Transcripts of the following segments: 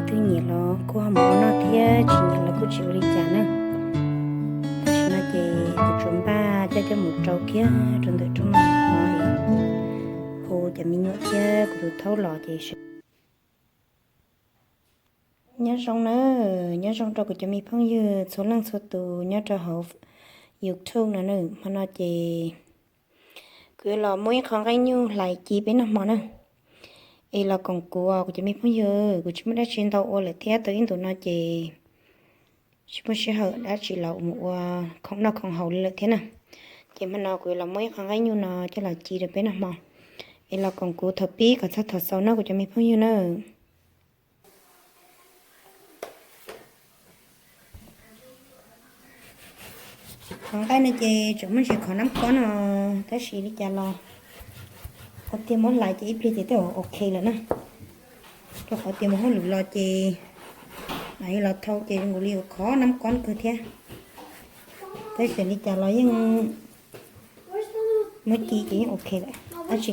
Twb nyiam los kuj ho mus ua noj thiab, tsis nyiam los kuj tsis ua li cas na. Tam sim no ces kuv tsuas npaj coj coj mus rau kiag rau ntawm rooj no, hu cov me nyuam thiab kuv tus thaub los ces sawv. Nyob zoo na, nyob zoo rau kuv cov me phooj ywg txhua leej txhua tus nyob rau hauv YouTube no na. Hmo no ces kuv yuav los muab ib qho nqaij nyuj hlais ci peb noj hmo na. Es los koom kuv, kuv cov me phooj ywg, kuv tsis muaj dab tsi ntau ua lawm thiab, tau ib ntus no ces tsis muaj sij hawm dab tsi los mus ua khoom noj khoom haus li lawm thiab na. Ces hmo no kuv yuav los muab ib qho nqaij nyuj no coj los ci rau peb noj hmo. Es los koom kuv thaum pib kom txog thaum xaus no kuv cov me phooj ywg na. Qhov nqaij no ces tseem muaj ntsis khov nab kob no, tab sis li cas los qhov tiag muab hlais ces ib pliag ces twb ok lawm na. Rau qhov tias mus hauj lwm los ces mam li los thau ces zoo nkaus li yuav khov nab kob kawg thiab. Tab sis li cas los yeej muab ci ces yeej ok lawm. Dab tsi?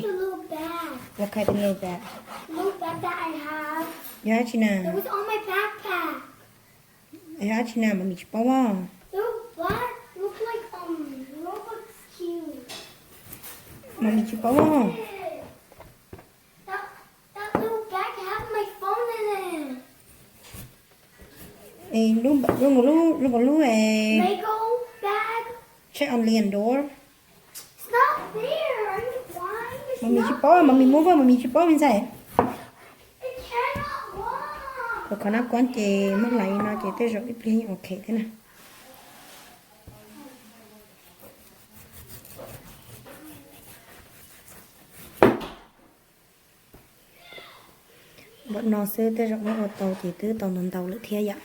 What kind of little bag? Yog dab tsi na? Yog dab tsi na? Mam mi tsis paub os. Mam mi tsis paub os. Lub, lub, lub, lub, check on Leon door. Mam mi tsis paub, mam mi muab vaj, mam mi tsis paub me ntxhais. Kuv khov nab kob ces muab hlais li no ces tej zaum ib pliag yeej ok thiab na. Npaum no xwb tej zaum muab ua tau ces twb tau ntau ntau lawm thiab yom.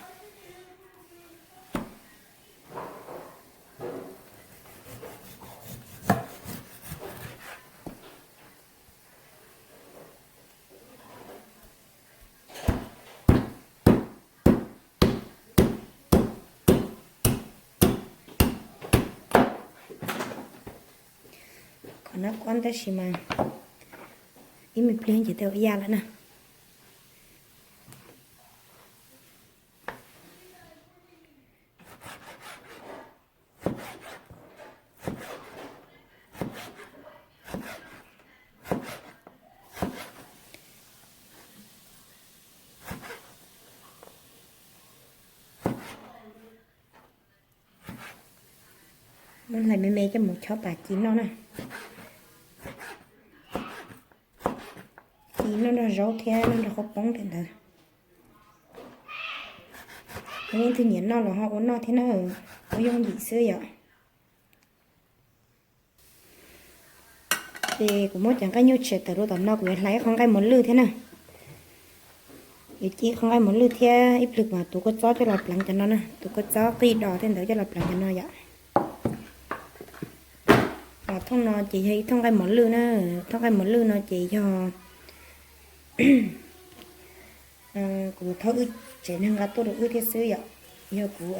Khov nab kob tab sis mas ib me pliag ces tej zaum yaj lawm na. Muab hlais me me coj mus chob pam ci noj na. Ci noj nrog zaub thiab noj nrog qhaub poob tej ntawd. Leej twg nyiam noj los ho ua noj thiab na, ua yooj yim xwb yom. Ces kuv muab cov nqaij nyuj tshem tawm rau tom no, kuv yuav hlais ib qho nqaij mos lwj thiab na. Yuav ci qho nqaij mos lwj thiab ib pliag kuv mam tus kua txob coj los pleev cov no na, tus kua txob qij dos tej ntawd coj los pleev cov no yom. Thooj no ces yog ib thooj nqaij mos lwj na, thooj nqaij mos lwj no ces yog kuv thauj wb tsev neeg nqa tuaj rau wb thiab xwb yom. Yog kuv,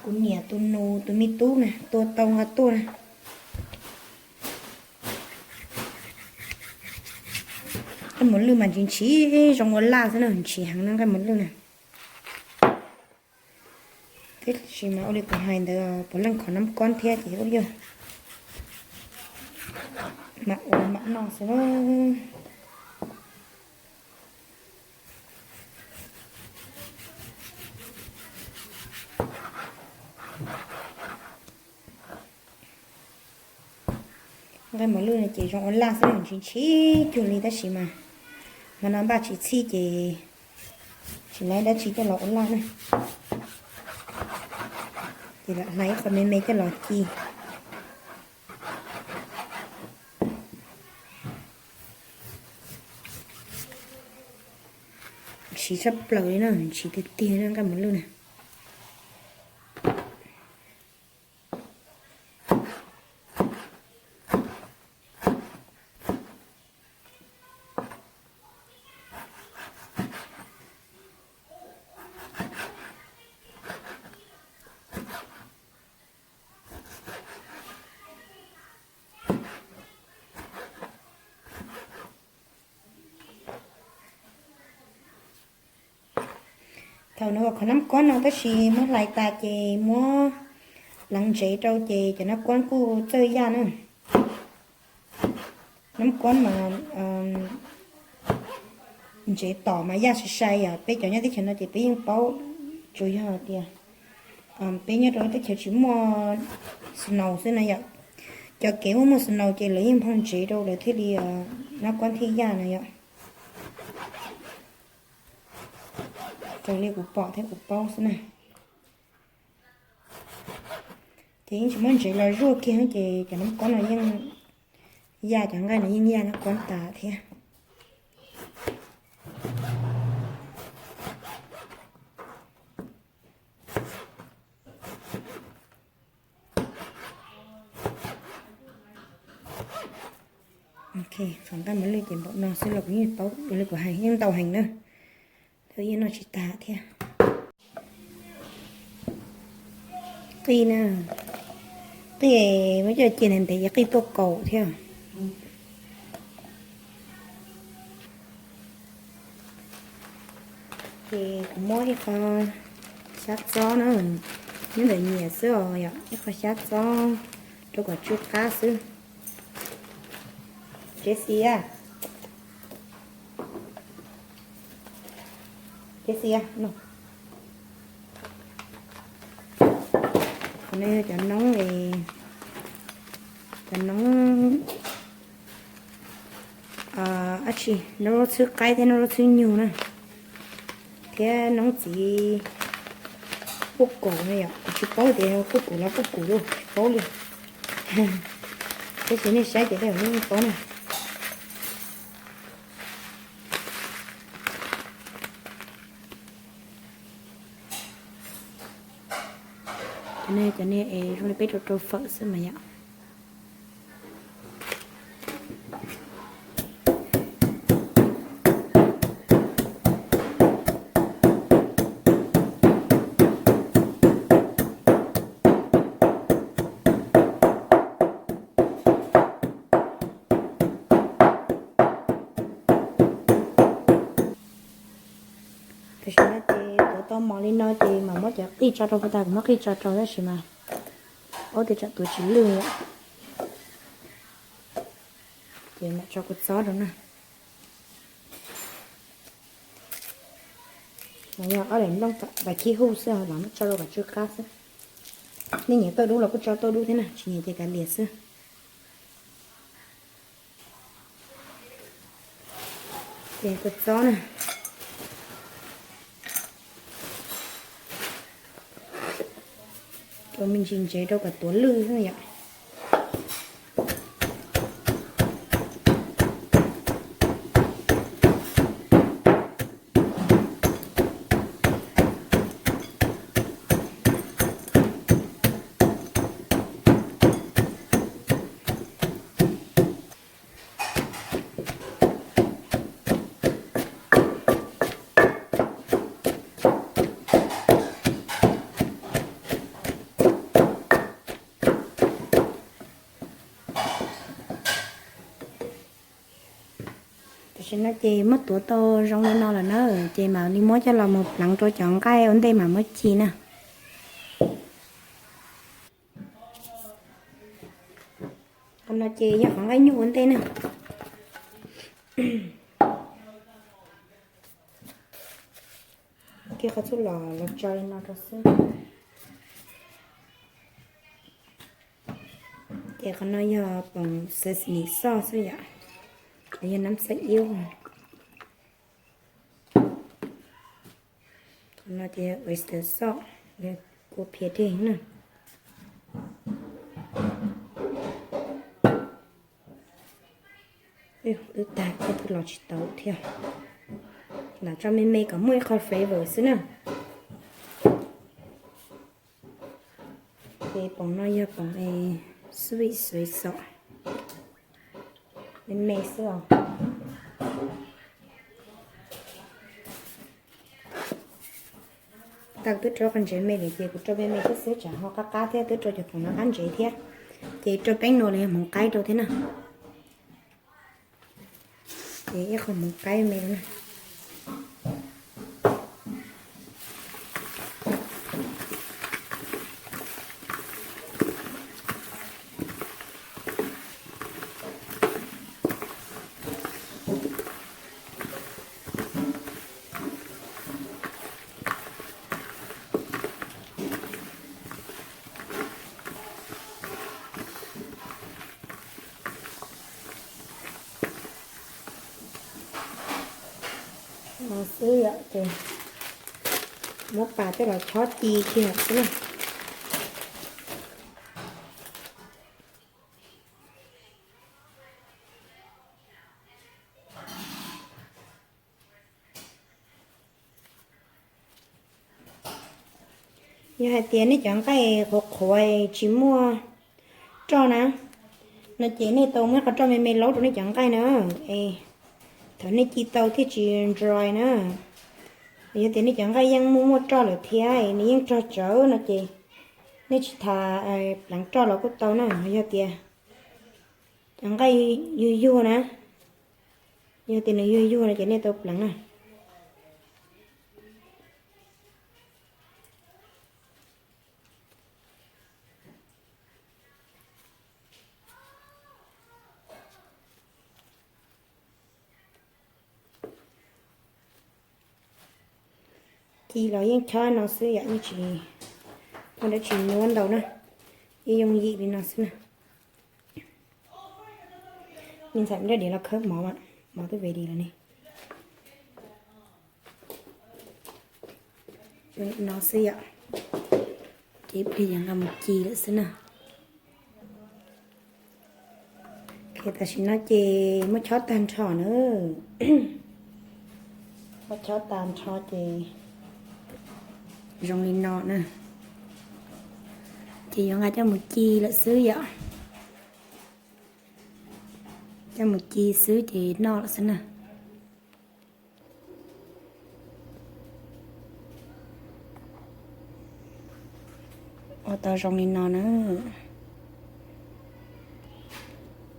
kuv niam tus nus tus me tub na tua tau nqa tuaj na. Nqaij mos lwj mas ntshis ntshis zoo ua laj xwb na, ntshis heev na nqaij mos lwj na. Tab sis mas ua li kuv hais ntawd puav leej khov nab kob thiab ces ua yog mam ua mam noj xwb na. Nqaij mos lwj no ces zoo ua laj xwb, ntshis ntshis cuag li tab sis mas hmo no npaj tsis txhij ces tsis laib dab tsi coj los ua laj na. Ces lam hlais ib qho me me coj los ci. Ntshis tshaj plaws li na, ntshis tiag tiag na nqaij mos lwj na. Thaum nws ua qhov nab kuab no tab sis muab hlais tas ces muab pleev ntsev rau ces cov nab kuab kuj txawj yaj na. Nab kuab mas ntsev tom mas yaj sai sai yom, peb cov nyob teb chaws no ces peb yeej paub, tsuas yog tias peb nyob rau lub teb chaws tsis muaj snow xwb na yom. Cov kev muaj muaj snow ces lawv yeej nphoo ntsev rau lawv thiaj li nab kuab thiaj yaj na yom. Raws li kuv pom thiab kuv paub xwb na. Ces yeej tsis muaj ntsev los zuaj kiag ces cov nab kuab no yeej yaj, cov nqaij no yeej yaj nab kuab tas thiab. Ok, qhov nqaij mos lwj ces npaum no xwb los kuv yeej paub li kuv hais yeej ntau heev na. Thaum yeej noj tsis tas thiab. Qij na, qij muab coj cia ntev ntev ces qij tuaj kaus thiab. Ces kuv muab ib qho xyab txob na, nyob ntawm nyias xwb os yom, ib qho xyab txob rau kom tsw qab xwb. Tsev xia, tsev xia no. Qhov no yog cov noob, cov noob dab tsi, noob lub txhwb qaib thiab noob lub txhwb nyug na, thiab noob txiv puj kaum no yom, kuv tsis paub tias puj kaum los puj kaum lauj, tsis paub li. Tab sis nej saib ces nej yeej paub na. Cov no cov niag es zoo li peb rau rau fawm xwb mas yom. Tam sim no ces tuav tau mos li no ces mam muab cov qij tso rau, puag ta kuv muab qij tso rau tab sis mas paub tias tsam tuav tsis lwj. Ces mam tso kua txob rau na. Mas yog ob daim nplooj tam khib huj xwb los muab tso rau kom tsw qab xwb. Nej nyiam tauj dub los kuj tso tauj dub thiab na, tsis nyiam ces kav liam xwb. Ces kua txob na, ua me ntsis ntsev rau kom tuav lwj xwb yom. Tam sim no ces muab tuav tau zoo li no lawm na, ces mam li muab coj los mus pleev rau cov nqaij ua ntej mam muab ci na. Qhov no ces yog qhov nqaij nyuj ua ntej na. Kiag qhov txuj lom los tso li no rau xwb. Ces qhov no yog poom sesame sauce xwb yom, los yog nab xab ib. Qhov no ces oyster sauce, kua phiav deg na. Twb tag, twb los tsis tau thiab. Lam tso me me kom muaj ib qho flavor xwb na. Ces poom no yog poom sweet soy sauce, me me xwb os. Tag twb rau qhov ntsev me lawm ces kuv rau me me xwb xwb tsam ho qab qab thiab, twb rau cov poom no qab ntsev thiab. Ces rau peeb nua los yog hmoov qaib rau thiab na. Ces ib qho hmoov qaib me na. No xwb yom, ces muab pas coj los chob ci kiag xwb na. Yog hais tias nej cov nqaij qhuav qhuav tsis muaj roj na, no ces nej tau muab qhov roj me me laub rau nej cov nqaij na, es thaum nej ci tau thiaj tsis dry na. Yog tias nej cov nqaij yeej muaj muaj roj lawm thiab nws yeej rog tsawv no ces nej tsis tas pleev roj los kuj tau na. Yog tias cov nqaij yuag yuag na, yog tias nws yuag yuag no ces nej tau pleev na. Ci los yeej chob no xwb yom, yeej tsis muaj dab tsi nyuaj ntau na, yeej yooj yim li no xwb na. Me ntxhais raj diav los khawb mov, mov twb ready lawm ne. No xwb yom, ces ib pliag yuav nqa mus ci lawm xwb na. Tam sim no ces muab chob tag nrho na, muab chob tag nrho ces zoo li no na. Ces yuav nqa coj mus ci lawm xwb yom, coj mus ci xwb ces noj lawm xwb na. Ua tau zoo li no na.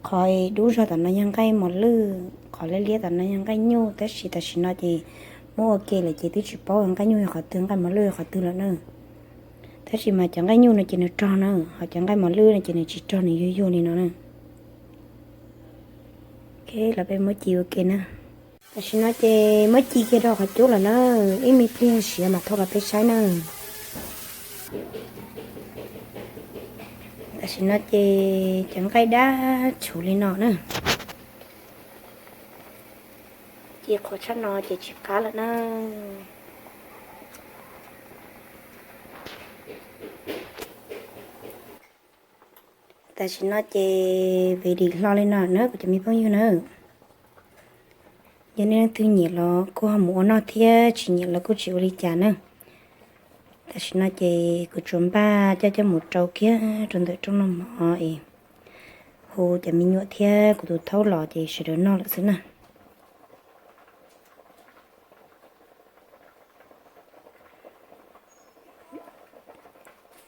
Qhov dub zog tom no yog nqaij mos lwj, qhov liab liab tom no yog nqaij nyuj, tab sis tam sim no ces muab ua ke lawm ces twb tsis paub nqaij nyuj yog qhov twg, nqaij mos lwj yog qhov twg lawm na. Tab sis mas cov nqaij nyuj no ces nws rog na, ho cov nqaij mos lwj no ces nws tsis rog, nws yuag yuag li no na. Ok, los peb muab ci ua ke na. Tam sim no ces muab ci kiag rau qhov cub lawm na, ib me pliag siav mam thau los peb saib na. Tam sim no ces cov nqaij dab tshuv li no na. Ci qhuav tshaj no ces tsis qab lawm na. Tam sim no ces ready hlo li no na kuv cov me phooj ywg na. Yog nej leej twg nyiam los kuj ho mus ua noj thiab, tsis nyiam los kuj tsis ua li cas na. Tam sim no ces kuv tsuas npaj coj coj mus rau kiag rau ntawm rooj noj mov es hu cov me nyuam thiab kuv tus thaub los ces sawv daws noj lawm xwb na.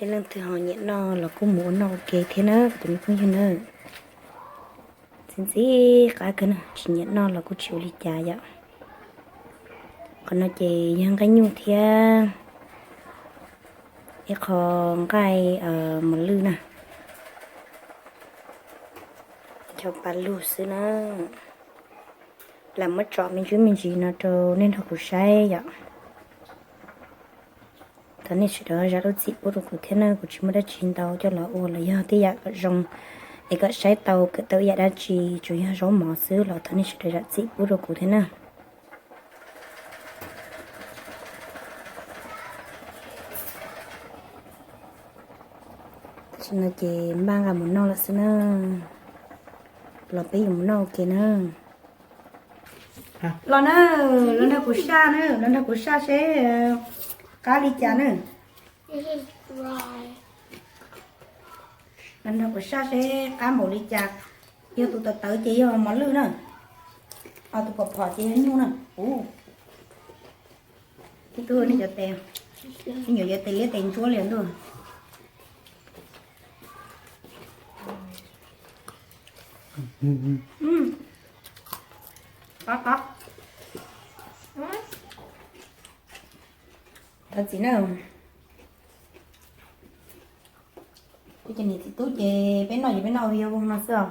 Nej leej twg ho nyiam noj los kuj mus ua noj ua ke thiab na kuv cov me phooj ywg na. Ntxim ntxim qab kawg na, tsis nyiam noj los kuj tsis ua li cas yom. Qhov no ces yog nqaij nyuj thiab ib qho nqaij mos lwj na. Cov pa lug xwb na. Lam muab tso me ntsis me ntsis no rau nej nrog kuv saib yom. Thov nej sawv daws zam lub txim pub rau kuv thiab na, kuv tsis muaj dab tsi ntau coj los ua los yog tej yam kom zoo es kom saib tau kawm tau ib yam dab tsi, tsuas yog zaub mov xwb los thov nej sawv daws zam txim pub rau kuv thiab na. Tam sim no ces npaj nqa mus noj lawm xwb na. Los peb yuav mus noj ua ke na. Los na, los nrog kuv saj na, los nrog kuv saj seb qab li cas na. Los nrog kuv saj seb qab npaum li cas. Yog tus tawv tawv ces yog mos lwj na, ho tus phom phom ces yog nyuj na. Ub, ib tug nej cov tes, ib nyuam yuav tes liab tes ntsuab li ntuj. Qab qab. Thov txim na. Peb cov niam txiv tub ces peb noj ces peb noj video voog no xwb os.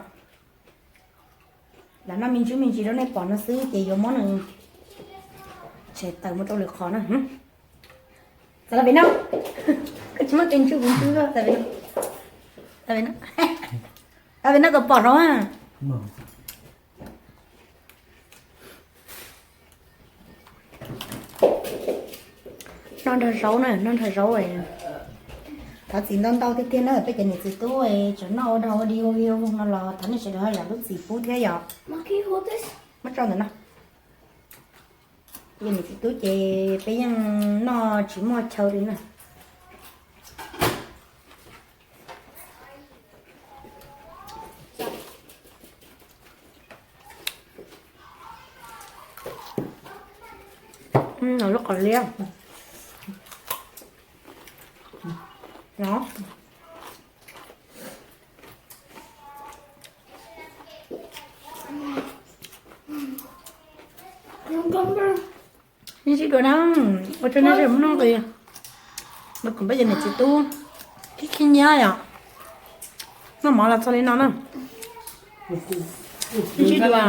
Lam noj me ntsis me ntsis rau nej pom no xwb ces yuav muab nws tshem tawm mus rau lwm qhov na. Txav los pem no, koj tsis muab tes ntsuj kuv ntsuj, txav pem no, txav pem no kom pom rau a. Noj nrog zaub na, noj nrog zaub. Thov txim ntau ntau tiag tiag na peb cov niam txiv tub, tseem noj ua dog ua dig ua vig ua voog no los thov nej sawv daws ho zam lub txim pub thiab yom. Muab tso ntawm no. Peb cov niam txiv tub ces peb yeej noj tsis muaj chaw li na. Lub qos liab no. Yeej sib dua na, ua rau nej sawv daws muab noj nqis. Los koom peb cov niam txiv tub khib khib nyiab yom. Noj mov los txog li no na. Yeej sib dua.